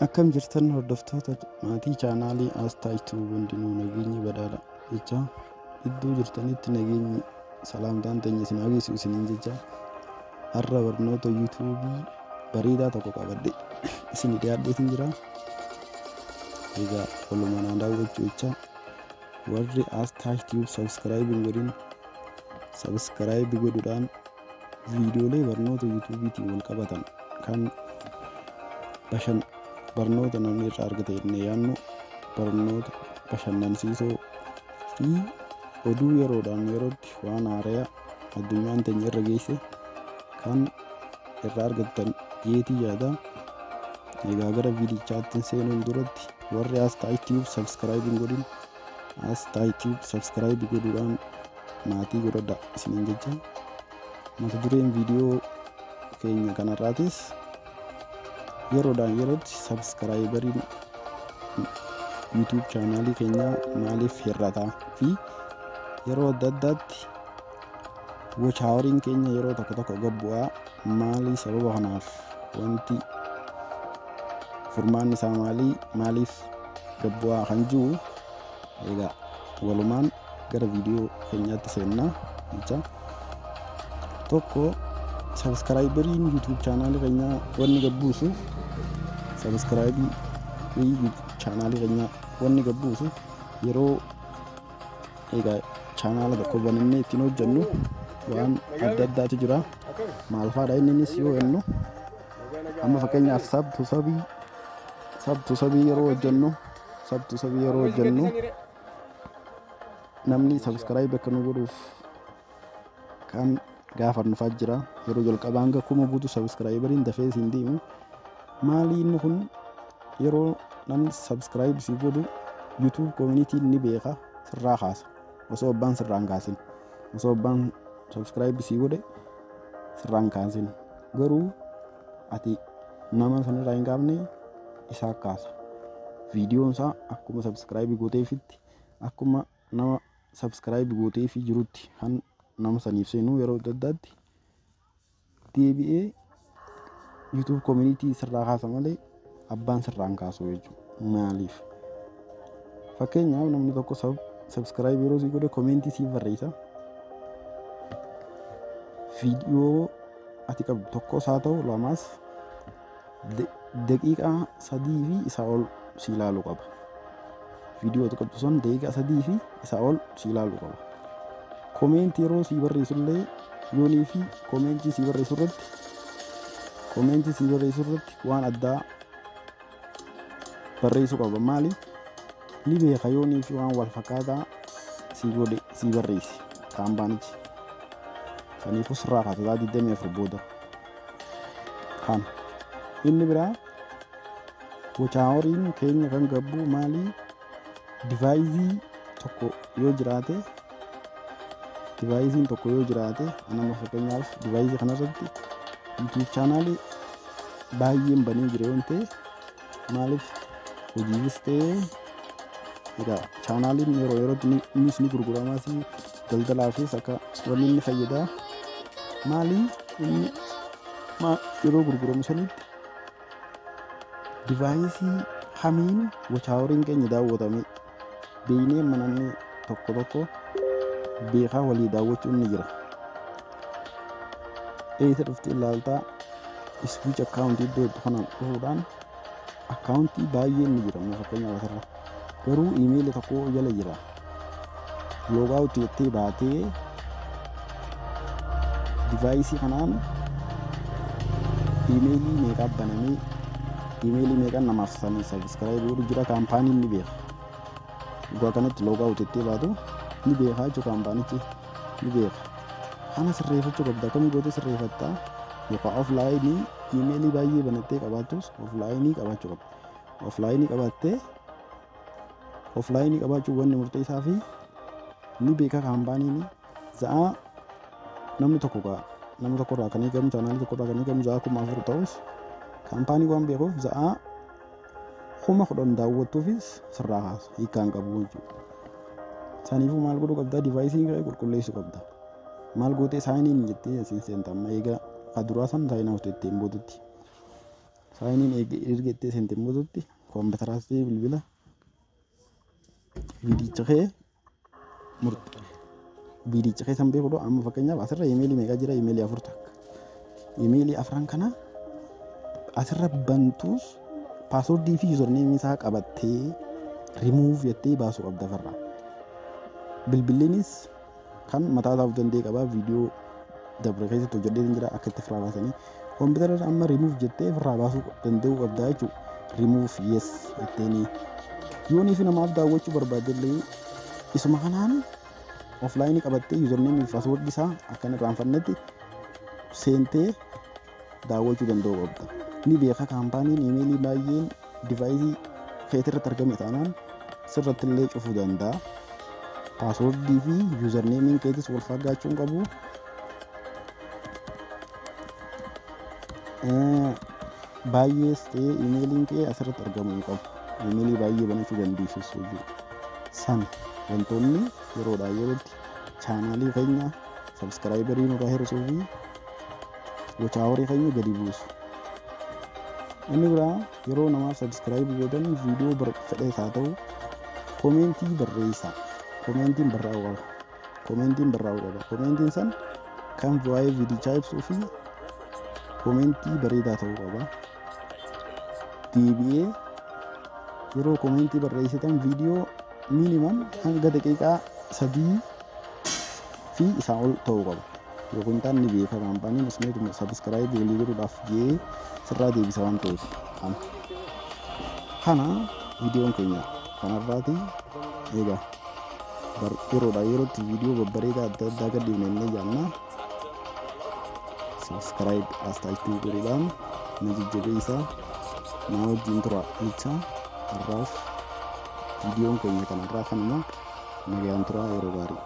Akkam jirtan hordoftoota maatii chaanaalii Aastaayituu, hundinuu nageenyi badhaadha jecha, iddoo jirtanitti nageenyi salaamtaan teenya isin haa geessu isiniin jecha, har'a barnoota yuutuubii bareedaa tokko qabadhe isin dhiyaadheetin jira. Egaa walumaan daawwachuu jecha, warri Aastaayituu subscribe hin godhin subscribe godhuudhaan viidiyoolee barnoota yuutuubiitiin wal qabatan kan bashan barnoota namni irraa argate jennee yaadnu, barnoota bashannansiisoo fi oduu yeroodhaan yerootti waan haaraa addunyaan teenya irra geesse kan irraa argattan jeetii yaada. Egaa gara viidichaatti seenuun duratti warri Aastaayituu subscribe hin godhin Aastaayituu subscribe godhuudhaan maatii godhadha isiniin jecha. Mata dureen viidiyoo keenya kanarraatis yeroodhaan yerootti subscriberiin YouTube chaanaalii keenyaa maaliif hir'ataa fi yeroo adda addaatti watch houriin keenya yeroo tokko tokko gad bu'aa maalii? Sababa kanaaf wanti furmaanni isaa maalii? Maaliif gad bu'aa kan jiru egaa walumaan gara viidiyoo keenyaatti seennaa jecha. Tokko, subscriberiin YouTube chaanaalii keenyaa wanni gad buusu, subscriberii chaanaalii keenyaa wanni gad buusu, yeroo egaa chaanaala tokko banannee ittiin hojjennu waan adda addaatu jira. Maal faadha inninis yoo jennu, amma fakkeenyaaf sub to subii yeroo hojjennu, sub to subii yeroo hojjennu namni subscribe akka nu godhuuf kan gaafannufaa jira. Yeroo jalqabaa hanga 1000 guutu subscriberiin dafee siin deemu. Maali inni kun? Yeroo namni subscribe si godhu YouTube communityn ni beeka, sirraa kaasa osoo abbaan sirraa hin kaasin. Osoo abbaan subscribe si godhe sirraa hin kaasin, garuu ati nama sanirraa hin kaafne, isaa kaasa. Viidiyoon isaa akkuma subscribe gooteefitti, akkuma nama subscribe gooteefi jirutti kan nama saniif seenuu, yeroo adda addaatti deebi'ee YouTube community sirraa kaasa malee abbaan sirraa hin kaasu jechuudha. Maaliif? Fakkeenyaaf namni tokko subscribe yeroo sii godhe commentii siif barreessa. Viidiyoo ati qabdu tokkos haa ta'u lamaas daqiiqaa 3 fi isaa ol si ilaaluu qaba. Viidiyoo ati qabdu sun daqiiqaa 3 fi isaa ol si ilaaluu qaba. Commentii yeroo sii barreessu illee yoonii fi commentii sii barreessu irratti waan addaa barreessuu qaba. Maali? Ni beeka, yoonii fi waan wal fakkaataa sii godhe sii barreessi kaampaanichi. Saniifuu sirraa kaasa sa'a 24 booda. Kana. Inni biraa watch houriin keenya kan gabbu maali? Deviceii tokko yoo jiraate, deviceiin tokko yoo jiraate, anama fakkeenyaaf deviceii kanarratti YouTube chaanaalii baay'een banee jira yoo ta'e, maaliif hojiifis ta'ee egaa chaanaaliin yeroo yerootti innis ni gurguramaas, daldalaafis akka wanni inni fayyadaa. Maali inni yeroo gurguramu sanitti deviceii kamiin watch houriin keenya daawwatame beeynee namni tokko tokko beekaa walii daawwachuun ni jira. Eessa dhufte ilaaltaa? Switch accountii iddoo itti kanaan dhufuudhaan accountii baay'een ni jira. Amma fakkeenyaaf asirra garuu iimeelii tokko jala jira. Logout jettee baatee deviceii kanaan iimeelii meeqaan banamee, iimeelii meeqaan namaaf sanii subscribe godhu jira, kaampaaniin ni beeka. Dhugaa kanatti logout jettee baatu ni beeka jechuudha, kaampaanichi ni beeka. Kana sirreeffachuu qabda. Akkam gootee sirreeffattaa? Yookaan offlineii iimeelii baay'ee banattee qabaattus offlineii qabaachuu qabda. Offlineii qabaattee, offlineii qabaachuu wanni murteessaa fi ni beeka kaampaaniin za'aa namni tokko gaa nama tokko irraa kan eegamu, chaanaalii tokko irraa kan eegamu za'aa 4000 ta'us, kaampaanii waan beekuuf za'aa 10,000 daawwattuufis sirraa kaasa, hiikkaan qabu jechuudha. Saniifuu maal godhuu qabdaa? Deviceii kee qulqulleessuu qabda. Maal gootee? Sign in jettee asiin seenta. Amma egaa ka duraa san sign out jetteen boodatti. Sign in erga itti seenteen boodatti koompitaraas ta'e bilbila viidicha kee viidicha kee san beekudha. Amma fakkeenyaaf asirra imeelii meeqa jira? Imeelii 4 takka. Imeelii afran kana asirra bantuus passwordii fi usernameii isaa qabattee rimuuf jettee baasuu qabda farra. Bilbilliinis kan mataa isaa of danda'e qaba. Viidiyoo dabre keessatti hojjedhee jira akka itti ofirraa baasanii. Koompitara irra amma rimuuf jettee ofirraa baasuu danda'uu qabda jechuudha. Rimuuf yes jetteeni. Yoonii fi namaaf daawwachuu barbaaddellee isuma kanaan offlineii qabattee usernameii fi passwordii isaa akka hin irraanfannetti seentee daawwachuu danda'uu qabda. Ni beeka kaampaaniin imeelii baay'een deviceii keetirratti argame taanaan sirratti illee cufuu danda'a. Passwordii fi usernameiin keetis wal fagaachuu hin qabu. Baay'ees ta'ee imeeliin kee asirratti argamuu hin qabu. Imeelii baay'ee banachuu dandeessus jechuudha. San wantoonni yeroodhaa yerootti chaanaalii keenya subscriberii nurraa hir'isuu fi gochaa horii keenya gadi buusu. Inni biraa yeroo namaaf subscribe gootan viidiyoo fedhes haa ta'u commentii barreessaa. Commentiin barraa'uu qaba. Commentiin barraa'uu qaba. Commentiin san kan waa'ee viidichaa ibsuu fi commentii bareedaa ta'uu qaba. Deebi'ee yeroo commentii barreessitan viidiyoo minimum hanga daqiiqaa 3 fi isaa ol ta'uu qaba. Yookiin taan ni beeka kaampaaniin osoo subscribe walii godhuudhaaf jee sirraa deebisa waan ta'eef. Kana viidiyoon keenya kanarraati. Egaa yeroodhaa yerootti viidiyoo babbareedaa adda addaa gad dhiifne illee jaanna. Subscribe astaachuu godhuudhaan na jajjabeessaa, na wajjin tura jecha har'aaf viidiyoon keenya kanarraa kanuma. Nagaan tura, yeroo gaarii.